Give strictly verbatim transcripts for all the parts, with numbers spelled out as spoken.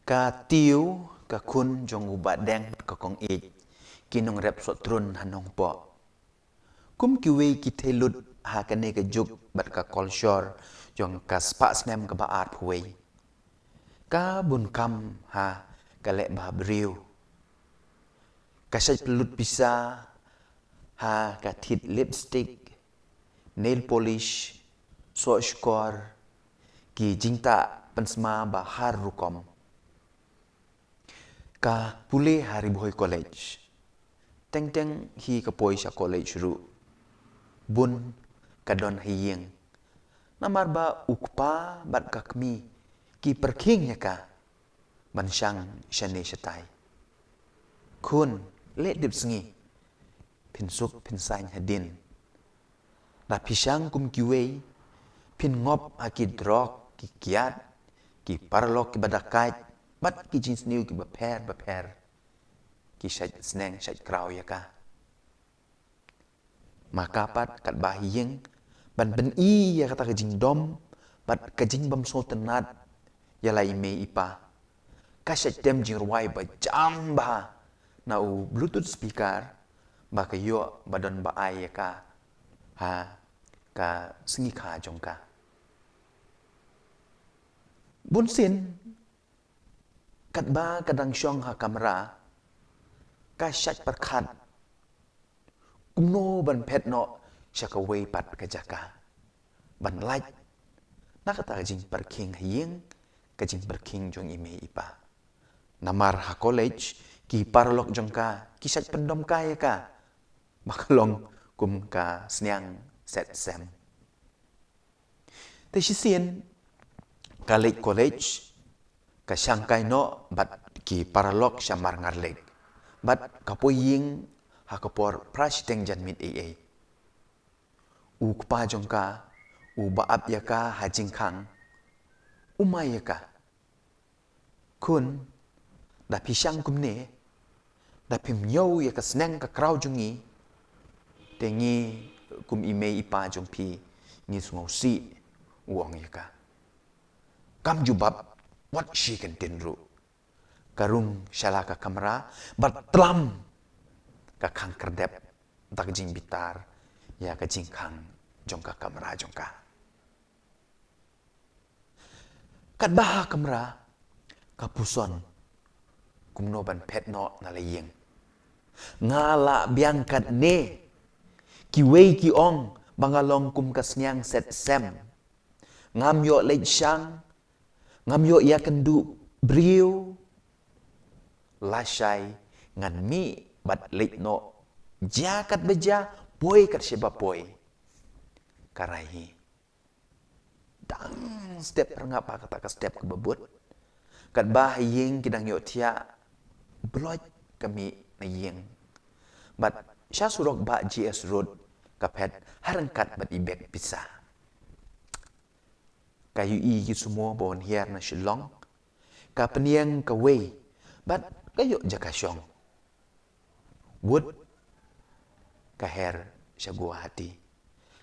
Ka Tiew, ka khun jong u Bah Deng, ka Kong Ïeit, ki nongrep sohtrun ha Nongpoh. Kum kiwei ki thei lut ha kane ka juk bad ka kolshor jong ka spah snem kaba arphew wei, ka bun kam ha ka leh bha briew. Ka shait pynlut pisa ha ka thied lipstick, nail polish, soh shkor, ki jingtah pynsma ba har rukom. Ka pule ha Ri Bhoi College. Teng teng hi ka poi sha college ruh, bun ka don ha ïing. Namar ba u kpa bad ka kmie ki pyrkhing ïa ka ban shang shane shatai. Khun, leh tipsngi, phin suk phin saiñ hadien. Da phi shang kum kiwei, phin ngop ha ki drok, ki kiad, ki paralok kiba da kait, bad ki jingsniew kiba pher ba pher. Ki shait sneng shait kraw ïa ka. Ma ka pat katba ha ïing ban pyni ïa kata ka jingdom bad ka jingbym sngewtynnat ïa la i mei i pa, ka shait tem jingrwai ba jam bha na u Bluetooth speaker ba ka ïoh ba don ba ai ïa ka ha ka sngi kha jong ka. Bunsien katba ka dang shong ha kamra, ka shait pyrkhat kumno ban phet noh sha kawei pat ka jaka ban lait na kata ka jingpyrkhing ha ïing, ka jingpyrkhing jong i mei i pa. Namar ha college ki paralok jong ka ki shait pyndom kai ïa ka ba ka long kum ka sniang set sem. Te shisien ka leit college, ka shang kai noh bad ki paralok sha Marngarlek, bad ka poi ïing ha ka por phra shiteng janmiet ei ei. U kpa jong ka u ba ap ïa ka ha jingkhang, u mai ïa ka, "Khun, da phi shang kumne, da phim ñiew ïa ka sneng ka kraw jong ngi, te ngi kum i mei i pa jong phi ngi sngewsih," u ong ïa ka. Kam jubab wat shi kyntien ruh. Ka rung sha la ka kamra bad tlam ka khang kyrdep da ka jingbitar ïa ka jingkhang jong ka kamra jong ka. Katba ha kamra, ka puson kumno ban phet noh na la ïing. Nga lah biang katne, kiwei ki ong ba nga long kum ka sniang set sem. Ngam ïoh leit shang, ngam ïoh ïakynduh briew. Lashai ngan mih bad leit noh, jia katba jia, poi kat shaba poi. Ka rai hi. Dang step rngap ha kata ka step kaba bud. Katba ha ïing ki dang ïohthiah, bloit ka mih na ïing. Bad sha surok Bah G S Road ka phet ha ryngkat bad i bek pisa. Ka ïohi ki sumo ba wan hiar na Shillong, ka pynïeng kawei bad ka ïoh jaka shong. Wut ka her sha Guwahati.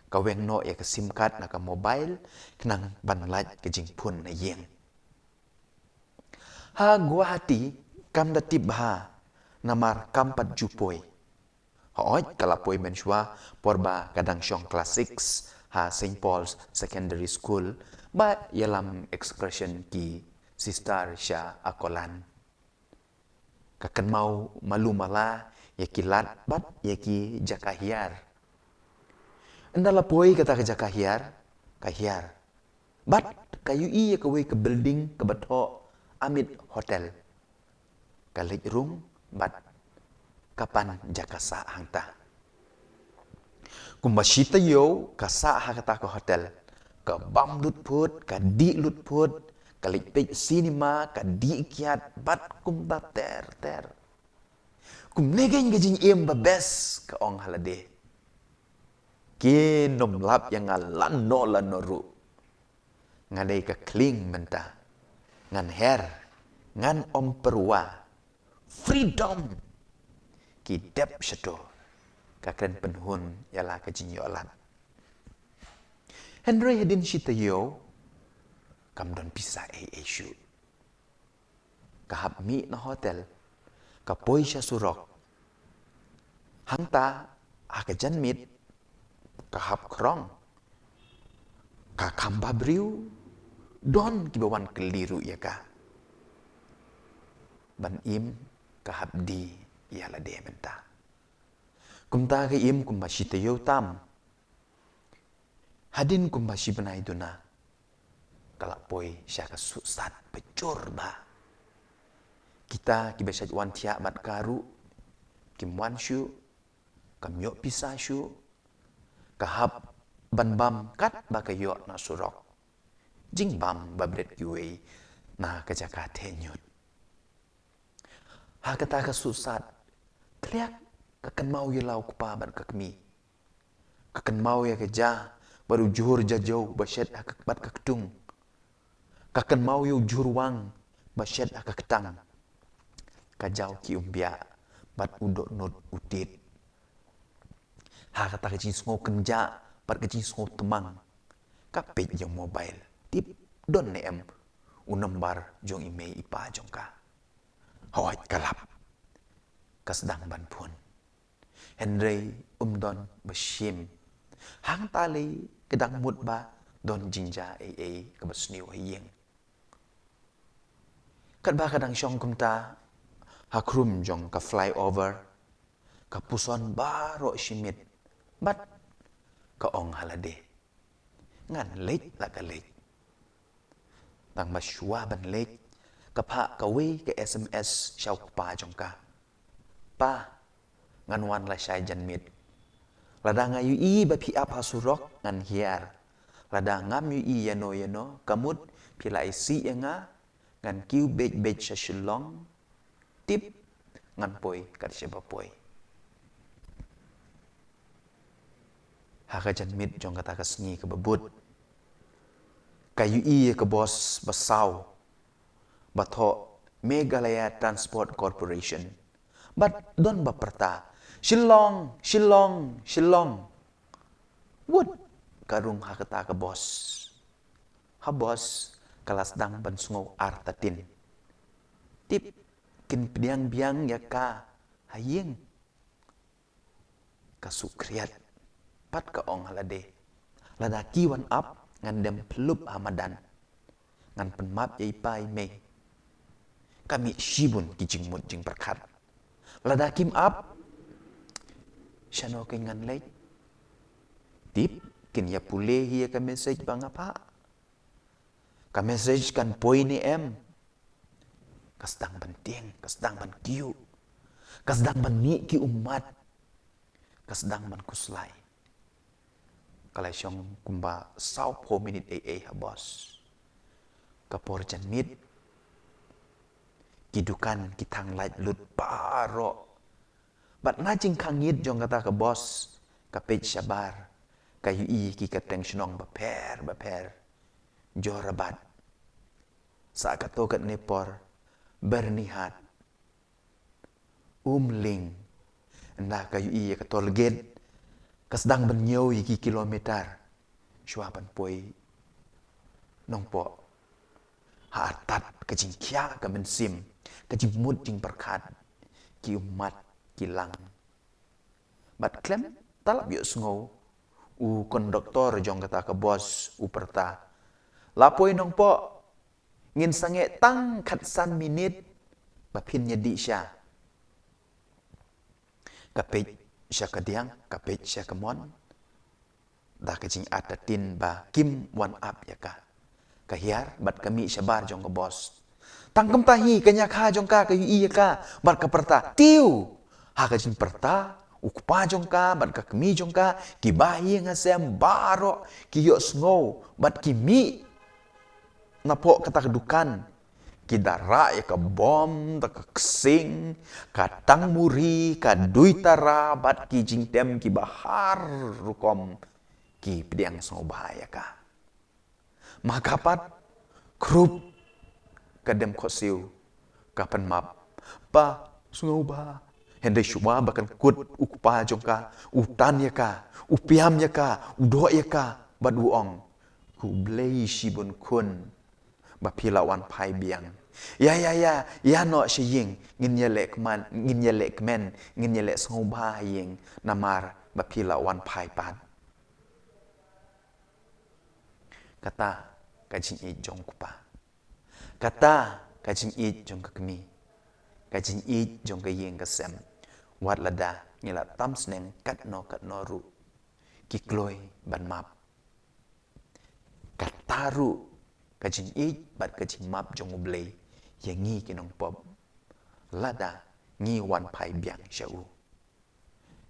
Ka weng noh ïa ka sim card na ka mobile khnang ban lait ka jingphone na ïing. Ha Guwahati kam da tip bha namar kam pat ju poi. Hooid, ka la poi mynshuwa por ba ka dang shong class six ha Saint Paul's Secondary School, ba ïalam expression ki sister sha Akolan. Ka kynmaw malu mala ïa ki lad bad ïa ki jaka hiar. Ynda la poi kata ka jaka hiar, ka hiar. Bad ka ïohi ïa kawei ka building kaba thoh Amit Hotel. Ka leit rung bad ka pan jaka sah hangta. Kumba shi taïew ka sah ha kata ka hotel, ka bam lut phut, ka dih lut phut, ka leit peit cinema, ka dih kiad bad kumta ter ter. Kumne kein ka jingim ba best, ka ong ha lade. Kin ym lap ïa nga lano lano ruh. Nga dei ka khlieng mynta. Ngan her, ngan ym pyrwa. Freedom! Ki dep shato, ka kren pynhun ïa la ka jingïoh lad. Hynrei hadien shi taïew, kam don pisa ei ei shuh. ka hap mih na hotel, ka poi sha surok. Hangta ha ka janmiet ka hap khrong, ka kham ba briew, don kiba wan kylli ruh ïa ka. Ban im ka hap die ïa lade mynta. Kumta ka im kumba shi taïew tam. Hadien kumba shi bnai duna ka la poi sha ka suhsat ba jur bha. Kita kiba shait wan thiah bad ka ruh kim wan shuh, kam ïoh pisa shuh. Ka hap ban bam katba ka ïoh na surok. Jingbam ba bret kiwei na ka jaka theh ñiut. Ha kata ka suhsat, kliak ka kynmaw ïa la u kpa bad ka kmie. Ka kynmaw ïa ka ja bad u jhur jajew ba shet ha ka, bad ka ktung. Ka kynmaw ïa u jhur wang ba shet ha ka ktang. Ka jaw ki umbiah bad u dohnud u tied. Ha kata ka jingsngew kynjah bad ka jingsngew tmang, ka peit ïa u mobile, tip don ne em u nambar jong i mei i pa jong ka. Hooid, ka lap. Ka sdang ban phone. Hynrei um don ba shim. Hangta lei ka dang mut ba don jingjia ei ei kaba sniew ha ïing. Katba ka dang shong kumta ha khrum jong ka flyover, ka puson baroh shi miet bad ka ong ha lade, ngan leit la ka leit. Tang ba shuwa ban leit, ka phah kawei ka S M S sha u kpa jong ka. Pa, ngan wan lashai janmiet. Lada nga ïohi ba phi ap ha surok ngan hiar. Lada ngam ïohi ïano ïano, ka mut phi la isih ïa nga, ngan kiew beit beit sha Shillong. Tip, ngan poi kat shaba poi. Ha ka janmiet jong kata ka sngi kaba bud, ka ïohi ïa ka bos ba saw ba thoh Meghalaya Transport Corporation. Bad don ba pyrta, "Shillong, Shillong, Shillong." Wut ka rung ha kata ka bos. Ha bos ka la sdang ban sngew artatien. Tip, kin pdiang biang ïa ka ha ïing. Ka suk khriat bad ka ong ha lade, lada ki wan ap ngan dem phllup ha madan. Ngan pynmap ïa i pa i mei. Ka mih shibun ki jingmut jingpyrkhat. Lada kim ap, shano kein ngan leit? Tip, kin ïa pule hi ïa ka message ba nga phah. Ka message kan poi ne em? Ka sdang ban tieng, ka sdang ban kiew, ka sdang ban mih ki ummat, ka sdang ban khuslai. Ka la shong kumba saw phew minit ei ei ha bos. Ka por janmiet, ki dukan ki thang light lut baroh. Bad na jingkhang ïit jong kata ka bos, ka peit shabar, ka ïohi ki kyrteng shnong bapher bapher. Jorabat. Sa kato katne por, Byrnihat. Umling. Ynda ka ïohi ïa ka toll gate, ka sdang ban ñiew ïa ki kilometer shuwa ban poi Nongpoh. Ha artat ka jingkhia ka mynsiem, ka jingmut jingpyrkhat, ki ummat ki lang. Bad khlem talap ïohsngew, u konduktor jong kata ka bos u pyrta, "La poi Nongpoh, ngin sangeh tang khatsan minit ba phin ïa dih sha." Ka peit sha ka diang, ka peit sha ka mon, da ka jingartatien ba kim wan ap ïa ka. Ka hiar bad ka mih shabar jong ka bos. Tang kumta hi ka ñiakha jong ka ka ïohi ïa ka bad ka pyrta, "Tiew!" Ha ka jingpyrta, u kpa jong ka bad ka kmie jong ka, ki bahaïing hasem baroh ki ïohsngew bad ki mih napoh kata ka dukan. Ki da rah ïa ka bom, da ka ksing, ka tangmuri, ka duitara bad ki jingtem kiba har rukom, ki pdiang sngewbha ïa ka. Ma ka pat, khrup, ka dem khohsiew, ka pynmap, "Pa, sngewbha." Hynrei shuwa ba kan kut u kpa jong ka, u tan ïa ka, u piam ïa ka, u doh ïa ka bad u ong, "Khublei shibun khun ba phi la wan phai biang. Ïa, ïa, ïa, ïa noh sha ïing, ngin ïaleh kmen, ngin ïaleh kmen, ngin ïaleh sngewbha ha ïing, namar ba phi la wan phai pat. Kata ka jingïeit jong u kpa. Kata ka jingïeit jong ka kmie. Ka jingïeit jong ka ïing ka sem. Wat lada ngi la tam sneng katno katno ruh, ki kloi ban map. Kata ruh ka jingïeit bad ka jingmap jong U Blei ïa ngi ki nongpop, lada ngi wan phai biang sha u.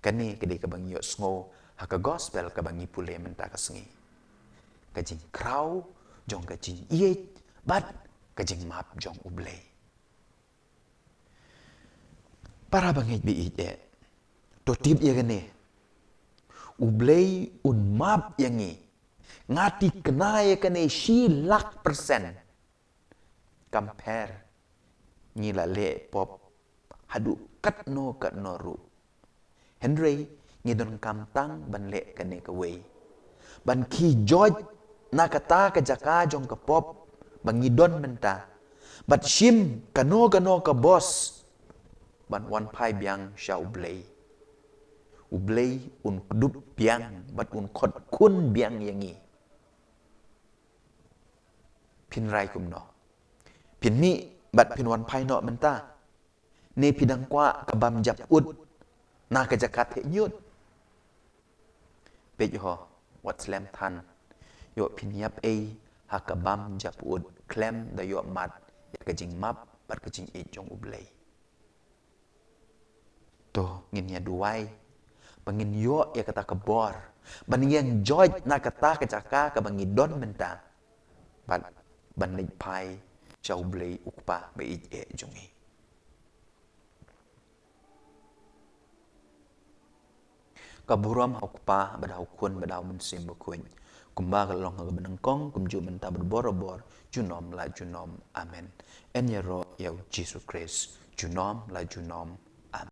Kane ka dei kaba ngi ïohsngew ha ka gospel kaba ngi pule mynta ka sngi. Ka jingkhraw jong ka jingïeit bad ka jingmap jong U Blei. Para bangeit ba ïeit eh, to tip ïa kane. U Blei un map ïa ngi. Nga thikna ïa kane shi lak persen. Kam pher, ngi la leh pop haduh katno katno ruh. Hynrei ngi donkam tang ban leh kane kawei, ban khie joit na kata ka jaka jong ka pop ba ngi don mynta, bad shim kano kano ka bos ban wan phai biang sha U Blei. U Blei un kdup biang bad un khot khun biang ïa ngi. Phin rai kumno? Phin mih bad phin wan phai noh mynta, ne phi dang kwah ka bam jap ud na ka jaka theh ñiut? Peit ho, wat slem than. Ïoh phin ïap ei ha ka bam jap ud khlem da ïoh mad ïa ka jingmap bad ka jingïeit jong U Blei. To ngin ïa duwai ba ngin ïoh ïa kata ka bor ban ïeng joit na kata ka jaka kaba ngi don mynta, bad ban leit phai sha U Blei U Kpa ba ïeit eh jong ngi. Ka burom ha U Kpa bad ha U Khun bad ha U Mynsiem Bakhuid, kumba ka long ha kaba nyngkong, kumjuh mynta bad barabor, junom la junom. Amen. Yn ïaroh ïa U Jisu Khrist junom la junom. Amen.